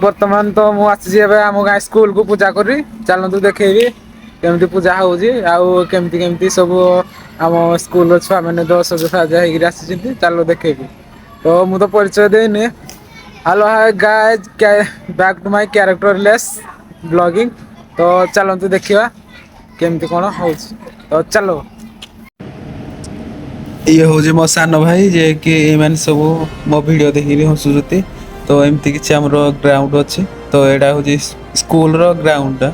ବର୍ତ୍ତମାନ ତ ମୁଁ ଆସିଛି ଏବେ ଆମ ଗାଁ ସ୍କୁଲକୁ ପୂଜା କରି। ଚାଲନ୍ତୁ ଦେଖେଇବି କେମିତି ପୂଜା ହଉଛି ଆଉ କେମିତି କେମିତି ସବୁ ଆମ ସ୍କୁଲର ଛୁଆମାନେ ତ ସଜସାଜା ହେଇକିରି ଆସିଛନ୍ତି। ଚାଲ ଦେଖେଇବି। ତ ମୁଁ ତ ପରିଚୟ ଦେଇନି। Hello, hi guys, back to my characterless vlogging. ତ ଚାଲନ୍ତୁ ଦେଖିବା କେମିତି କ'ଣ ହଉଛି। ତ ଚାଲ। ଇଏ ହେଉଛି ମୋ ସାନ ଭାଇ, ଯିଏକି ଏଇମାନେ ସବୁ ମୋ ଭିଡ଼ିଓ ଦେଖିକିରି ହସୁଛନ୍ତି। ତ ଏମିତି କିଛି ଆମର ଗ୍ରାଉଣ୍ଡ ଅଛି। ତ ଏଇଟା ହେଉଛି ସ୍କୁଲର ଗ୍ରାଉଣ୍ଡଟା।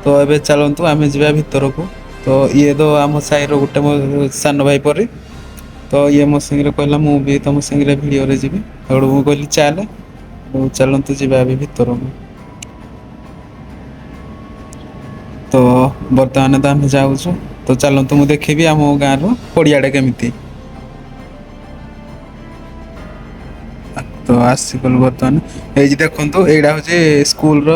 ତ ଏବେ ଚାଲନ୍ତୁ, ଆମେ ଯିବା ଭିତରକୁ। ତ ଇଏ ତ ଆମ ସାହିର ଗୋଟେ ମୋ ସାନ ଭାଇ ପରି। ତ ଇଏ ମୋ ସାଙ୍ଗରେ କହିଲା, ମୁଁ ବି ତମ ସାଙ୍ଗରେ ଭିଡ଼ିଓରେ ଯିବି। ସେଠୁ ମୁଁ କହିଲି ଚାଲେ। ଆଉ ଚାଲନ୍ତୁ ଯିବା ଏବେ ଭିତରକୁ। ତ ବର୍ତ୍ତମାନ ତ ଆମେ ଯାଉଛୁ। ତ ଚାଲନ୍ତୁ, ମୁଁ ଦେଖିବି ଆମ ଗାଁର ପଡ଼ିଆଟା କେମିତି। ତ ଆସିଗଲୁ ବର୍ତ୍ତମାନ। ଏଇ ଯେ ଦେଖନ୍ତୁ, ଏଇଟା ହଉଛି ସ୍କୁଲର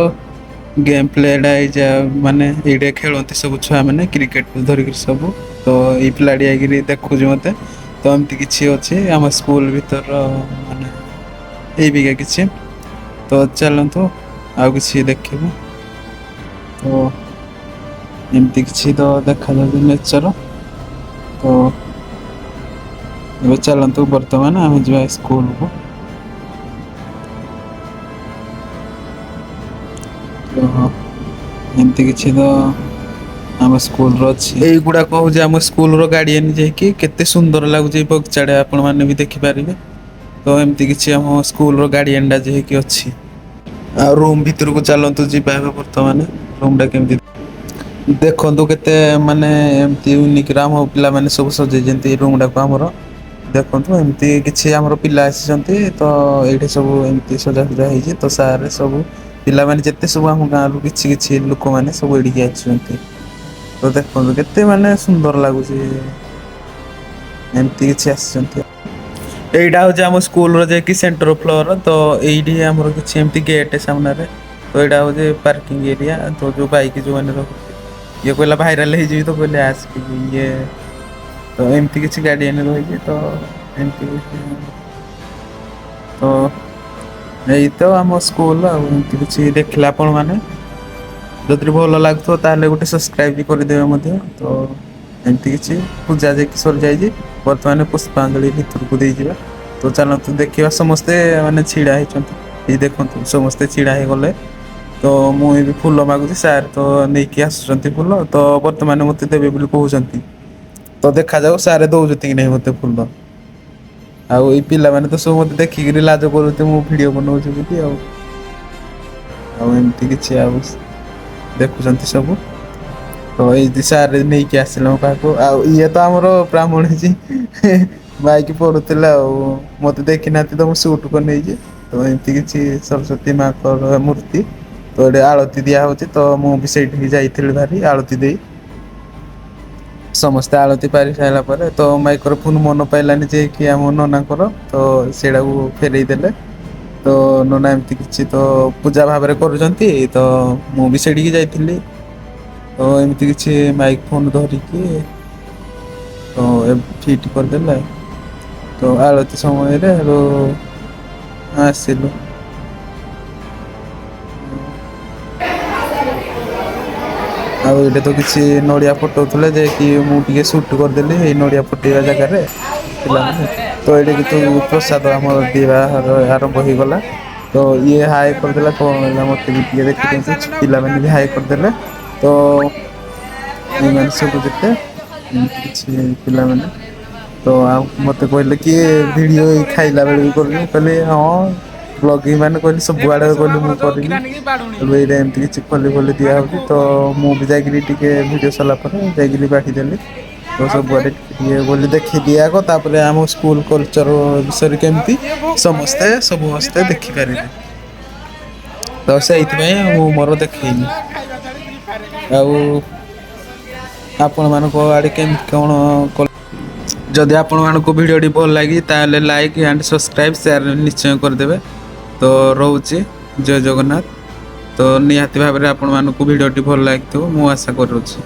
ଗେମ୍ ପ୍ଲେଟା। ଏଇ ଯା ମାନେ ଏଇଟା ଖେଳନ୍ତି ସବୁ ଛୁଆମାନେ କ୍ରିକେଟ ଧରିକିରି ସବୁ। ତ ଏଇ ପିଲାଟି ଆଇକିରି ଦେଖୁଛି ମତେ। ତ ଏମିତି କିଛି ଅଛି ଆମ ସ୍କୁଲ ଭିତରର, ମାନେ ଏଇ ବିକା କିଛି। ତ ଚାଲନ୍ତୁ, ଆଉ କିଛି ଦେଖିବୁ। ତ ଏମିତି କିଛି ତ ଦେଖାଯାଉଛି ନେଚର। ତ ଏବେ ଚାଲନ୍ତୁ, ବର୍ତ୍ତମାନ ଆମେ ଯିବା ସ୍କୁଲକୁ। ତ ଏମିତି କିଛି ତ ଆମ ସ୍କୁଲର ଅଛି। ଏଇଗୁଡାକ ହଉଛି ଆମ ସ୍କୁଲର ଗାର୍ଡିଆନ। ଯାଇକି କେତେ ସୁନ୍ଦର ଲାଗୁଛି ଏଇ ବଗିଚାଟା, ଆପଣମାନେ ବି ଦେଖିପାରିବେ। ତ ଏମିତି କିଛି ଆମ ସ୍କୁଲର ଗାର୍ଡିଆନଟା ଯେହେକି ଅଛି। ଆଉ ରୁମ୍ ଭିତରକୁ ଚାଲନ୍ତୁ ଯିବା ଏବେ। ବର୍ତ୍ତମାନ ରୁମଟା କେମିତି ଦେଖନ୍ତୁ, କେତେ ମାନେ ଏମିତି ୟୁନିକର ଆମ ପିଲାମାନେ ସବୁ ସଜେଇଛନ୍ତି ଏଇ ରୁମଟାକୁ ଆମର। ଦେଖନ୍ତୁ, ଏମିତି କିଛି ଆମର ପିଲା ଆସିଛନ୍ତି। ତ ଏଇଠି ସବୁ ଏମିତି ସଜାସଜା ହେଇଛି। ତ ସାର୍ ସବୁ ପିଲାମାନେ ଯେତେ ସବୁ ଆମ ଗାଁରୁ କିଛି କିଛି ଲୋକମାନେ ସବୁ ଏଇଠିକି ଆସିଛନ୍ତି। ତ ଦେଖନ୍ତୁ, କେତେ ମାନେ ସୁନ୍ଦର ଲାଗୁଛି। ଏମିତି କିଛି ଆସିଛନ୍ତି। ଏଇଟା ହଉଛି ଆମ ସ୍କୁଲର ଯାଇକି ସେଣ୍ଟର ଫ୍ଲୋର। ତ ଏଇଠି ଆମର କିଛି ଏମିତି ଗେଟ୍ ସାମ୍ନାରେ। ତ ଏଇଟା ହଉଛି ପାର୍କିଂ ଏରିଆ। ତ ଯୋଉ ବାଇକ୍ ଯୋଉମାନେ ରଖୁଛନ୍ତି, ଇଏ କହିଲା ଭାଇରାଲ ହେଇଯିବି, ତ କହିଲେ ଆସିକି ଇଏ। ତ ଏମିତି କିଛି ଗାର୍ଡିଆନ ରହିଛି। ତ ଏମିତି କିଛି, ତ ଏଇ ତ ଆମ ସ୍କୁଲ। ଆଉ ଏମିତି କିଛି ଦେଖିଲେ ଆପଣମାନେ ଯଦି ଭଲ ଲାଗୁଥିବ, ତାହେଲେ ଗୋଟେ ସବସ୍କ୍ରାଇବ ବି କରିଦେବେ ମଧ୍ୟ। ତ ଏମିତି କିଛି ପୂଜା ଯାଇକି ସରିଯାଇଛି। ବର୍ତ୍ତମାନ ପୁଷ୍ପାଞ୍ଜଳି ଭିତରକୁ ଦେଇଯିବା। ତ ଚାଲନ୍ତୁ ଦେଖିବା। ସମସ୍ତେ ମାନେ ଛିଡ଼ା ହେଇଛନ୍ତି। ଏଇ ଦେଖନ୍ତୁ, ସମସ୍ତେ ଛିଡ଼ା ହେଇଗଲେ। ତ ମୁଁ ଏବେ ଫୁଲ ମାଗୁଛି, ସାର୍ ତ ନେଇକି ଆସୁଛନ୍ତି ଫୁଲ। ତ ବର୍ତ୍ତମାନ ମୋତେ ଦେବେ ବୋଲି କହୁଛନ୍ତି। ତ ଦେଖାଯାଉ ସାର୍ ଦଉଛନ୍ତି କି ନାହିଁ ମୋତେ ଫୁଲ। ଆଉ ଏଇ ପିଲାମାନେ ତ ସବୁ ମୋତେ ଦେଖିକିରି ଲାଜ କରୁଛନ୍ତି, ମୁଁ ଭିଡ଼ିଓ ବନଉଛି ବୋଲି। ଆଉ ଏମିତି କିଛି ଆଉ ଦେଖୁଛନ୍ତି ସବୁ। ତ ଏଇ ସାର୍ ନେଇକି ଆସିଲେ ମୋ ପାଖକୁ। ଆଉ ଇଏ ତ ଆମର ବ୍ରାହ୍ମଣ ହେଇଛି, ମାଇକି ପଢୁଥିଲା ଆଉ ମୋତେ ଦେଖିନାହାନ୍ତି, ତ ମୁଁ ସୁଟ୍ କରି। ତ ଏମିତି କିଛି ସରସ୍ୱତୀ ମାଙ୍କର ମୂର୍ତ୍ତି। ତ ଏଠି ଆଳତି ଦିଆ ହଉଛି। ତ ମୁଁ ବି ସେଇଠିକି ଯାଇଥିଲି ଭାରି ଆଳତି ଦେଇ। ସମସ୍ତେ ଆଳତି ପାରି ସାରିଲା ପରେ ତ ମାଇକ୍ରୋଫୋନ ମନ ପାଇଲାନି ଯେ କି ଆମ ନନାଙ୍କର, ତ ସେଇଟାକୁ ଫେରେଇ ଦେଲେ। ତ ନନା ଏମିତି କିଛି ତ ପୂଜା ଭାବରେ କରୁଛନ୍ତି। ତ ମୁଁ ବି ସେଇଠିକି ଯାଇଥିଲି। ତ ଏମିତି କିଛି ମାଇକ୍ ଫୋନ ଧରିକି ତ ଫିଟ୍ କରିଦେଲେ। ତ ଆଳତି ସମୟରେ ହେଠୁ ଆସିଲୁ। ଆଉ ଏଇଟା ତ କିଛି ନଡ଼ିଆ ଫଟଉଥିଲେ ଯେ କି ମୁଁ ଟିକେ ସୁଟ୍ କରିଦେଲି ଏଇ ନଡ଼ିଆ ଫଟେଇବା ଜାଗାରେ ପିଲାମାନେ। ତ ଏଇଠି କିନ୍ତୁ ପ୍ରସାଦ ଆମର ଦିଆ ଆରମ୍ଭ ହେଇଗଲା। ତ ଇଏ ହାଏ କରିଦେଲା, କଣ ହେଲା, ମତେ ବି ଟିକେ ଦେଖିଦିଅନ୍ତୁ। ପିଲାମାନେ ବି ହାଏ କରିଦେଲେ। ତ ଏଇମାନେ ସବୁ ଯେତେ ଏମିତି କିଛି ପିଲାମାନେ ତ ଆଉ ମତେ କହିଲେ କି ଭିଡ଼ିଓ ଏଇ ଖାଇଲା ବେଳେ ବି କରିବି। ମୁଁ କହିଲି ହଁ, ବ୍ଲଗିଂ ମାନେ କହିଲି ସବୁଆଡ଼େ କହିଲି ମୁଁ କରିବି। ଏବେ ଏଇଟା ଏମିତି କିଛି ଖଲି ଫଲି ଦିଆହଉଛି। ତ ମୁଁ ବି ଯାଇକିରି ଟିକେ ଭିଡ଼ିଓ ସରିଲା ପରେ ଯାଇକିରି ବାଢ଼ିଦେଲି। ତ ସବୁଆଡ଼େ ଟିକେ ଟିକେ ବୋଲି ଦେଖିଦିଏ ଆଗ, ତାପରେ ଆମ ସ୍କୁଲ କଲଚର ବିଷୟରେ କେମିତି ସମସ୍ତେ ସମସ୍ତେ ଦେଖିପାରିବେ। ତ ସେଇଥିପାଇଁ ମୁଁ ମୋର ଦେଖେଇନି। ଆଉ ଆପଣମାନଙ୍କ ଆଡ଼େ କେମିତି କ'ଣ? ଯଦି ଆପଣମାନଙ୍କୁ ଭିଡ଼ିଓଟି ଭଲ ଲାଗି, ତାହେଲେ ଲାଇକ୍ ଆଣ୍ଡ ସବସ୍କ୍ରାଇବ୍, ସେୟାର ନିଶ୍ଚୟ କରିଦେବେ। ତ ରହୁଛି, ଜୟ ଜଗନ୍ନାଥ। ତ ନିହାତି ଭାବରେ ଆପଣମାନଙ୍କୁ ଭିଡ଼ିଓଟି ଭଲ ଲାଗିଥିବ, ମୁଁ ଆଶା କରୁଛି।